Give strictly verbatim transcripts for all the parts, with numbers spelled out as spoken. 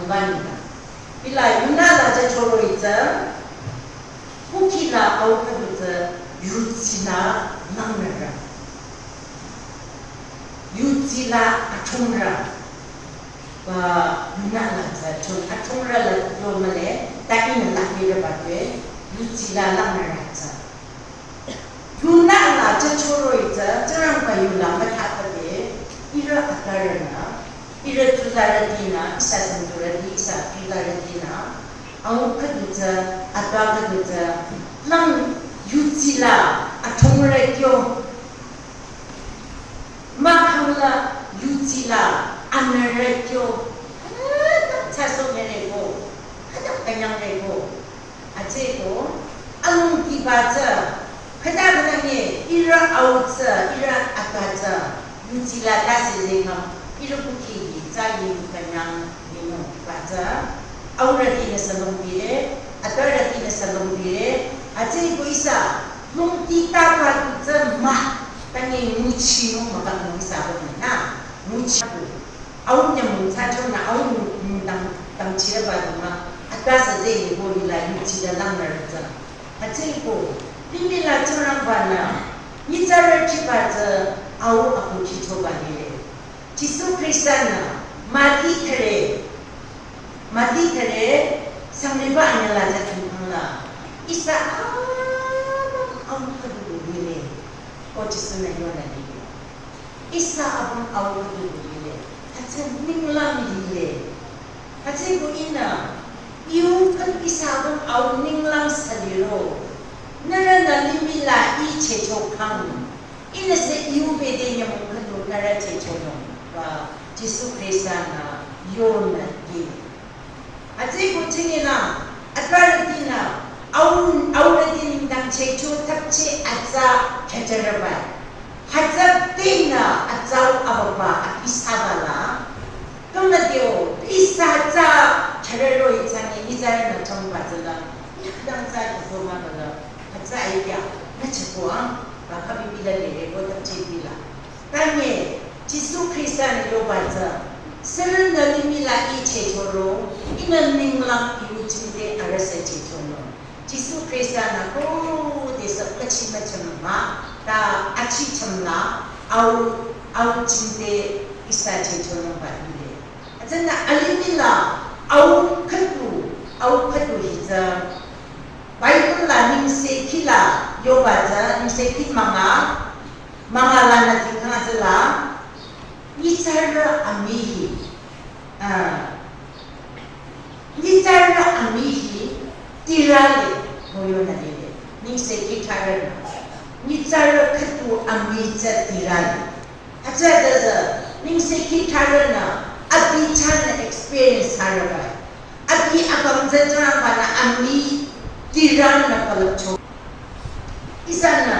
Vanita. Hila yunü la tsü choro itsü, kukhi la au khüdu tsü, yutsi la langnürü. Yutsi la achongrü. Ba yunü la tsü chon achongrü la yo male, ta ihnü la hire ba tue, yutsi la langnürü tsü. Yunü la tsü choro itsü, Tsingrangba yu la müthapade, ihrü atparünü, ihrü tsuzarütinü, ihsa sangturüti, ihsa tsuzarütinü, au khüdu tsü, atpa khüdu tsü, lang yutsi la, achongrü kyo. Mahkhang la, yutsi la, anürü kyo. Khüta tsü so ngere ko, khüta künyangre ko. Atsüko, alongdiba tsü, khüta khüta nge, ihrü au tsü, ihrü atpa tsü, yutsi la tase zengam, ihrü kukhi hi tsü yinü künyang yinung ba tsü, aurütinü sü longdire, atparütinü sü longdire, atsüko ihsa, longdi taba tu tsü mah, ta nge nguchinung mah ba nung ihsa ba nü, nguchi tu. Au nyümong tsü chonü au nyümong dang, dangchirüba du mah, atpa sü zeh yebo hila yutsi la langnürü tsü. Atsüko, limih la Tsingrangbanü, nyitsarü chiba tsü au akhuchichoba lile. Jisu Khrista-nü, Mati thüre, Mati thüre, sangliba anyüh la tsü thingkhang la. Ihsa apüm au khüdu lile. Ko Jisu-nü yonü lile. Ihsa apüm au khüdu lile. Hütsü ninglang lile. Hütsüko ihnü, yu khüdu ihsa apüm au ninglang sü liro. Nührünü limih la I chehcho khang. Ihnü sü yu bede nyümong khüdu nührü chehchonung ba Jisu Khrista-nü yonü lile. Atsüko chingi la, atparütinü, au, aurüti nengdang chehcho thapche atsa khücherübai. Hütsü tenü atsau ababa abi saba la. Tunü teo, ihsa atsa khücherü ro itsü nge nyitsarünü chongba tsü la. Nengdang tsü kuzoma ba la. Hütsü aikya, nü chehko ang, ba kabi bila lere ko thapche bila. Ta nge, Jisu Khrista-nü yoba tsü, sürünü limih la I chehchoro, ihnü ninglang I yu chingde arüh sü chehchonung. Jisu Khrista-nü khodesü kachi müchüm mah, ta achi chüm la, au, au chingde ihsa chehchonung ba lile. Hütsünü alimih la, au khüdu, au khüdu hi tsü, Bible la nengsekhi la, yoba tsü, nengsekhi münga, münga lanü thingkhang tsü la, nyitsarü amii hi, ah, nyitsarü amii hi, tirale, ko yonü lile, nengsekhi tharünü, nyitsarü khüdu amii tsü tirale. Hütsüta tsü, nengsekhi tharünü, abi chahnü experience thsarübai. Abi akang tsü Tsingrangbanü amii tirangnü palapcho. Ihsanü,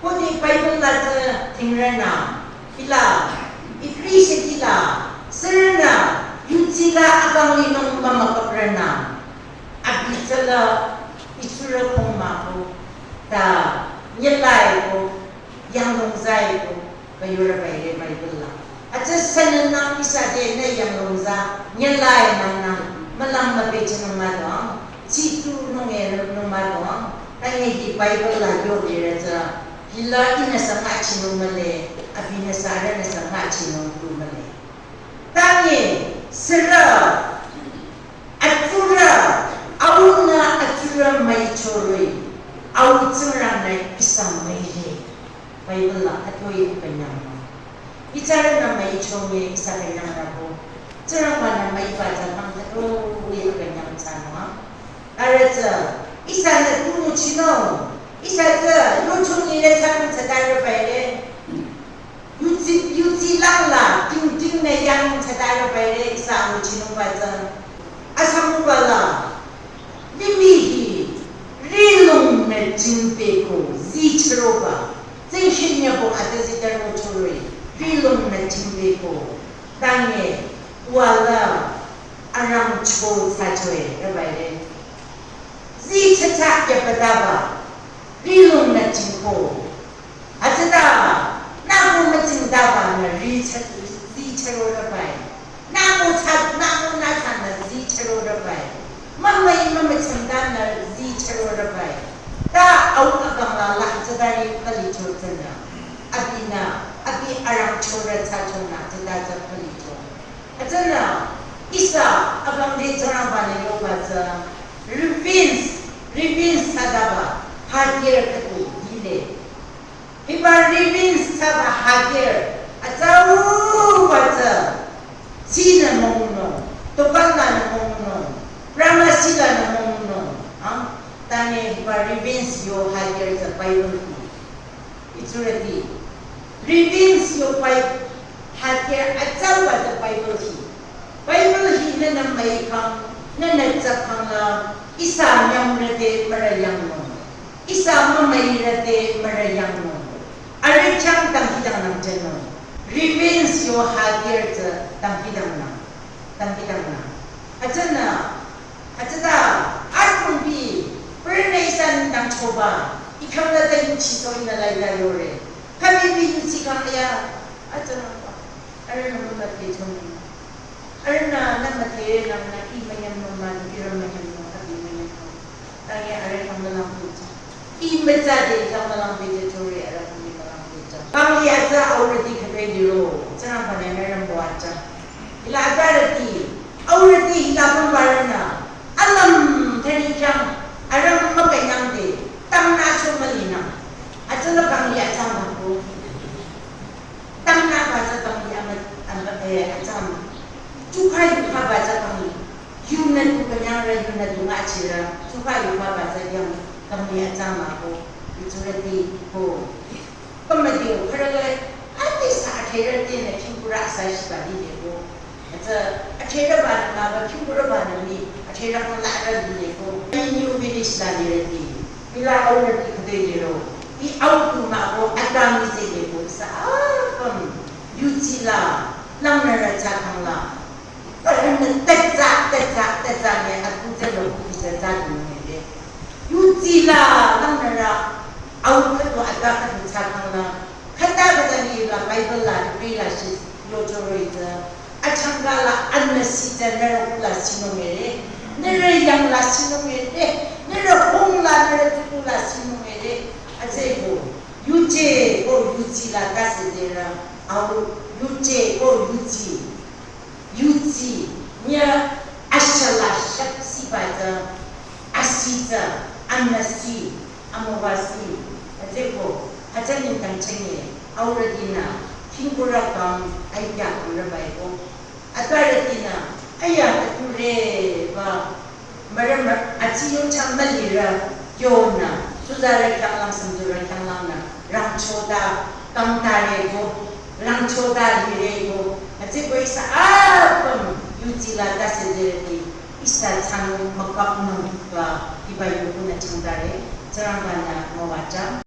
khode Bible la tsü thingrünü, hila, Ephesians hila, sürünü, yutsi la akang linung mümükaprünü, abi tsüla, itsurü khong mah ko, ta, nyelai ko, yanglong zai ko, kayurübai re Bible la. Hütsü sünü nang ihsa te nü yanglong za, nyelai nang nang, mülang mübechinung mah dong, chitu nung e nung mah dong, ta nge hi Bible la yo lirü tsü, hila ihnü sü ngachinung mühle, abinü sü arühnü sü ngachinung tu mühle. Ta nge, sürü, atsurü, aunü atsurü müichoroi, au Tsingrangnü ihsa müire. Bible la khütoi akünyang. Nyitsarünü müichonge ihsa künyang rabo. Tsingrangbanü müiba tsü khang khütoi akünyang thsanung. Arüh tsü, ihsanü tu nguchinung. Ihsa tsü, yuchonge le thsanung thsatarübai re. Yutsi, yutsi langla, tingting nü yang thsatarübai re, ihsa nguchinungba tsü. Asamüba la, limih hi, rihlong nü jingpehko, zichüroba, tsingshih nyübo atüzita rochoroi, rihlong nü jingpehko, ta nge, wala, arangcho thsachoe, rübai re. Zichücha yapataba, rihlong nü jingko. Hütsüta, nü ko müjingtaba nü richü, zichürorübai. Nü ko thsa, nü ko nü thsanü zi, Bai. Mama ima machanda na zi charo rabai. Ta au akang la la hütsütari pali cho tsana. Abi na, abi arang chora cha chona tsada za pali cho. Hütsüna, ihsa abang de chora ba ne yo ba za. Revenge, revenge tsada ba. Hadir katu dile. Hiba revenge tsaba hadir, atsau ba tsü, sina monguno, tokan la na monguno, pharmacy la na monguno, ah, tane hiba revenge yo hadir tsü Bible hi. Itsurati, revenge yo Bi-, hadir atsau ba tsü Bible hi. Bible hi nana mai kang, nana tsü kang la, ihsa nyam rete mara yang no. Ihsa mama irate mara yang no. Are chang tang hidang nang chen no. Revenge yo hadir tsü tang hidang nang. Tang hidang nang. Hütsüna. Hütsüta. Atumbi. Perne ihsa nang choba. Ikang la ta yuchi so ina la ina yore. Kami bi yuchi kang ya. Hütsüna. Are no mama te chong. Arühnü nü müdhere nang nü i müyam nung mah, i rü müyam nung, abi müyam nung. Tangi arüh kang mülang pücha. I mütsa de kang mülang pücha, chori arüh kang mülang pücha. Kang li atsa aurüti khütoi liro, tsanang panai nü rang bo atsa. Hila atsarüti, aurüti hila pang barünü. Alam thari kang, arüh mükanyang de, tang nü cho mülinang. Atsa nü kang li atsa mah ko. Tang nü ba tsü kang li ama, ama, eh, atsa mah. Tsukha yukha ba tsü kang li. Yu nü tu kanyang rü, yu nü tu nga chirü. Tsukha yukha ba tsü yang kang li atsa mah ko. Itsurüti ko. Kama diu, khürü le, ati sa atherü te nü khingkurü asa shiba li de ko. Atsa, atherü ba nü ma ba, khingkurü ba nü mi, atherü kang la arüh li de ko. New village la lirüti. Hila aurüti khütoi liro. I au tu mah ko, atsa mi se de ko. Sa, ah, pam. Yuchi la, langnürü tsü kang la. Arühnü tetsa, tetsa, tetsa ne, atu tsü lo ku tsü tsü du ne de. Yuchi la, langnürü, au khüdu atsa khüdu tsü kang la. Khüta khüta ni la Bible la, Hebrew la shi, yo choroi tsü. Achangka la anüsi tsü nührü kula sinung ere. Nührü yang la sinung ere. Nührü hung la nührü tuku la sinung ere. Atse ko. Yuje ko yuchi la tase dera. Au yuje ko yuchi. Yuchi. Nya ashala shak siba tsü. Asi tsü. Anüsi. Amüwasi, atsüko, atsa nengdang chenge, aurütinü, khingkurü kang, aikya kang rübai ko. Atsarütinü, aya, atureba, mürü mü, atsi yo chang mülirü, yonü, tsuzarü khyanglang, sümtsurü khyanglang nü, rangchoda, kangtare ko, rangchoda lire ko, atsüko ihsa apüm, yuchi la tase derüti, ihsa chang mükap nung ba, iba yukunü changdare, Tsingrangba nü müwajüng.